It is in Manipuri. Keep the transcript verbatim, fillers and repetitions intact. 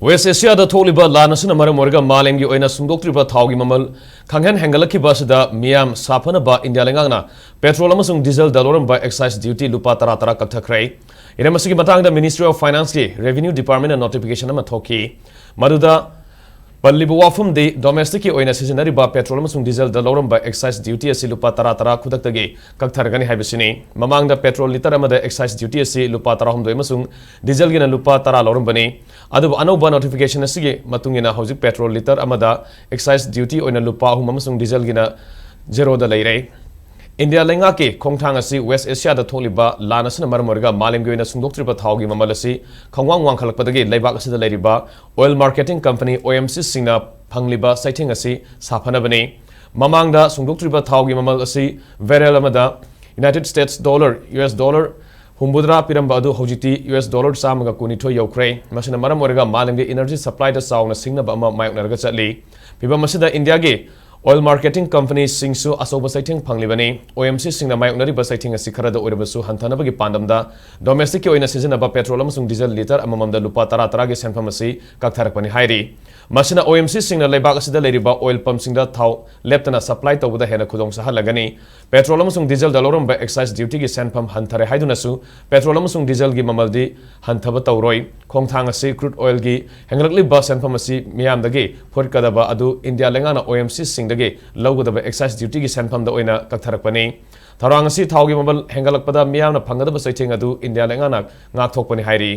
ꯋꯦꯁ ꯑꯦꯁꯤꯌꯥꯗ ꯊꯣꯛꯂꯤꯕ ꯂꯥꯟ ꯑꯁꯤꯅ ꯃꯔꯝ ꯑꯣꯏꯔꯒ ꯃꯥꯂꯦꯝꯒꯤ ꯑꯣꯏꯅ ꯁꯨꯡꯗꯣꯛꯇ꯭ꯔꯤꯕ ꯊꯥꯎꯒꯤ ꯃꯃꯜ ꯈꯪꯍꯦꯟ ꯍꯦꯟꯒꯠꯂꯛꯈꯤꯕ ꯑꯁꯤꯗ ꯃꯤꯌꯥꯝ ꯁꯥꯐꯅꯕ ꯏꯟꯗꯤꯌꯥ ꯂꯩꯉꯥꯛꯅ ꯄꯦꯇ꯭ꯔꯣꯜ ꯑꯃꯁꯨꯡ ꯗꯤꯖꯜꯗ ꯂꯧꯔꯝꯕ excise duty ꯂꯨꯄꯥ ꯇꯔꯥ ꯇꯔꯥ ꯀꯛꯊꯈ꯭ꯔꯦ꯫ ꯏꯔꯝ ꯑꯁꯤꯒꯤ ꯃꯇꯥꯡꯗ Ministry of Finance ꯀꯤ Revenue Department ꯅ notification ꯑꯃ ꯊꯣꯛꯈꯤ꯫ ꯃꯗꯨꯗ ꯄꯜꯂꯤꯕ ꯋꯥꯐꯝꯗꯤ domestic ꯀꯤ ꯑꯣꯏꯅ ꯁꯤꯖꯤꯟꯅꯔꯤꯕ ꯄꯦꯇ꯭ꯔꯣꯜ ꯑꯃꯁꯨꯡ ꯗꯤꯖꯜꯗ ꯂꯧꯔꯝꯕ excise duty ꯑꯁꯤ ꯂꯨꯄꯥ ꯇꯔꯥ ꯇꯔꯥ ꯈꯨꯗꯛꯇꯒꯤ ꯀꯛꯊꯔꯒꯅꯤ ꯍꯥꯏꯕꯁꯤꯅꯤ꯫ ꯃꯃꯥꯡꯗ ꯄꯦꯇ꯭ꯔꯣꯜ ꯂꯤꯇꯔ ꯑꯃꯗ excise duty ꯑꯁꯤ ꯂꯨꯄꯥ ꯇꯔꯥꯍꯨꯝꯗꯣꯏ ꯑꯃꯁꯨꯡ ꯗꯤꯖꯜꯒꯤꯅ ꯂꯨꯄꯥ ꯇꯔꯥ ꯂꯧꯔꯝꯕꯅꯤ꯫ ꯑꯗꯨꯕꯨ ꯑꯅꯧꯕ notification ꯑꯁꯤꯒꯤ ꯃꯇꯨꯡ ꯏꯟꯅ ꯍꯧꯖꯤꯛ ꯄꯦꯇ꯭ꯔꯣꯜ ꯂꯤꯇꯔ ꯑꯃꯗ excise duty ꯑꯣꯏꯅ ꯂꯨꯄꯥ ꯑꯍꯨꯝ ꯑꯃꯁꯨꯡ ꯗꯤꯖꯜꯒꯤꯅ ꯖꯦꯔꯣꯗ ꯂꯩꯔꯦ꯫ ꯏꯟꯗꯤꯌꯥ ꯂꯩꯉꯥꯛꯀꯤ ꯈꯣꯡꯊꯥꯡ ꯑꯁꯤ ꯋꯦꯁ ꯑꯦꯁꯤꯌꯥꯗ ꯊꯣꯛꯂꯤꯕ ꯂꯥꯟ ꯑꯁꯤꯅ ꯃꯔꯝ ꯑꯣꯏꯔꯒ ꯃꯥꯂꯦꯝꯒꯤ ꯑꯣꯏꯅ ꯁꯨꯡꯗꯣꯛꯇ꯭ꯔꯤꯕ ꯊꯥꯎꯒꯤ ꯃꯃꯜ ꯑꯁꯤ ꯈꯪꯋꯥꯡ ꯋꯥꯡꯈꯠꯂꯛꯄꯗꯒꯤ ꯂꯩꯕꯥꯛ ꯑꯁꯤꯗ ꯂꯩꯔꯤꯕ oil marketing company, O M C ꯁꯤꯡꯅ ꯐꯪꯂꯤꯕ ꯆꯩꯊꯦꯡ ꯑꯁꯤ ꯁꯥꯐꯅꯕꯅꯤ꯫ ꯃꯃꯥꯡꯗ ꯁꯨꯡꯗꯣꯛꯇ꯭ꯔꯤꯕ ꯊꯥꯎꯒꯤ ꯃꯃꯜ ꯑꯁꯤ barrel ꯑꯃꯗ United States dollar, U S dollar ꯍꯨꯝꯐꯨꯇꯔꯥ ꯄꯤꯔꯝꯕ ꯑꯗꯨ ꯍꯧꯖꯤꯛꯇꯤ U S dollar ꯆꯥꯝꯃꯒ ꯀꯨꯟꯅꯤꯊꯣꯏ ꯌꯧꯈ꯭ꯔꯦ꯫ ꯃꯁꯤꯅ ꯃꯔꯝ ꯑꯣꯏꯔꯒ ꯃꯥꯂꯦꯝꯒꯤ energy supply ꯗ ꯆꯥꯎꯅ ꯁꯤꯡꯅꯕ ꯑꯃ ꯃꯥꯌꯣꯛꯅꯔꯒ ꯆꯠꯂꯤ꯫ ꯐꯤꯚꯝ ꯑꯁꯤꯗ ꯏꯟꯗꯤꯌꯥꯒꯤ oil marketing company ꯁꯤꯡꯁꯨ ꯑꯆꯧꯕ ꯆꯩꯊꯦꯡ ꯐꯪꯂꯤꯕꯅꯤ꯫ O M C ꯁꯤꯡꯅ ꯃꯥꯌꯣꯛꯅꯔꯤꯕ ꯆꯩꯊꯦꯡ ꯑꯁꯤ ꯈꯔꯗ ꯑꯣꯏꯔꯕꯁꯨ ꯍꯟꯊꯅꯕꯒꯤ ꯄꯥꯟꯗꯝꯗ domestic ꯀꯤ ꯑꯣꯏꯅ ꯁꯤꯖꯤꯟꯅꯕ ꯄꯦꯇ꯭ꯔꯣꯜ ꯑꯃꯁꯨꯡ ꯗꯤꯖꯜ ꯂꯤꯇꯔ ꯑꯃꯃꯝꯗ ꯂꯨꯄꯥ ꯇꯔꯥ ꯇꯔꯥꯒꯤ ꯁꯦꯟꯐꯝ ꯑꯁꯤ ꯀꯛꯊꯔꯛꯄꯅꯤ ꯍꯥꯏꯔꯤ꯫ ꯃꯁꯤꯅ O M C ꯁꯤꯡꯅ ꯂꯩꯕꯥꯛ ꯑꯁꯤꯗ ꯂꯩꯔꯤꯕ oil pump ꯁꯤꯡꯗ ꯊꯥꯎ ꯂꯦꯞꯇꯅ supply ꯇꯧꯕꯗ ꯍꯦꯟꯅ ꯈꯨꯗꯣꯡ ꯆꯥꯍꯜꯂꯒꯅꯤ꯫ ꯄꯦꯇ꯭ꯔꯣꯜ ꯑꯃꯁꯨꯡ ꯗꯤꯖꯜꯗ ꯂꯧꯔꯝꯕ excise duty ꯒꯤ ꯁꯦꯟꯐꯝ ꯍꯟꯊꯔꯦ ꯍꯥꯏꯗꯨꯅꯁꯨ ꯄꯦꯇ꯭ꯔꯣꯜ ꯑꯃꯁꯨꯡ ꯗꯤꯖꯜꯒꯤ ꯃꯃꯜꯗꯤ ꯍꯟꯊꯕ ꯇꯧꯔꯣꯏ꯫ ꯈꯣꯡꯊꯥꯡ ꯑꯁꯤ crude oil ꯒꯤ ꯍꯦꯟꯒꯠꯂꯛꯂꯤꯕ ꯁꯦꯟꯐꯝ ꯑꯁꯤ ꯃꯤꯌꯥꯝꯗꯒꯤ ꯐꯨꯔꯛꯀꯗꯕ ꯑꯗꯨ ꯏꯟꯗꯤꯌꯥ ꯂꯩꯉꯥꯛꯅ O M C ꯁꯤꯡꯗꯒꯤ ꯂꯧꯒꯗꯕ excise duty ꯒꯤ ꯁꯦꯟꯐꯝꯗ ꯑꯣꯏꯅ ꯀꯛꯊꯔꯛꯄꯅꯤ꯫ ꯊꯧꯔꯥꯡ ꯑꯁꯤ ꯊꯥꯎꯒꯤ ꯃꯃꯜ ꯍꯦꯟꯒꯠꯂꯛꯄꯗ ꯃꯤꯌꯥꯝꯅ ꯐꯪꯒꯗꯕ ꯆꯩꯊꯦꯡ ꯑꯗꯨ ꯏꯟꯗꯤꯌꯥ ꯂꯩꯉꯥꯛꯅ ꯉꯥꯛꯊꯣꯛꯄꯅꯤ ꯍꯥꯏꯔꯤ꯫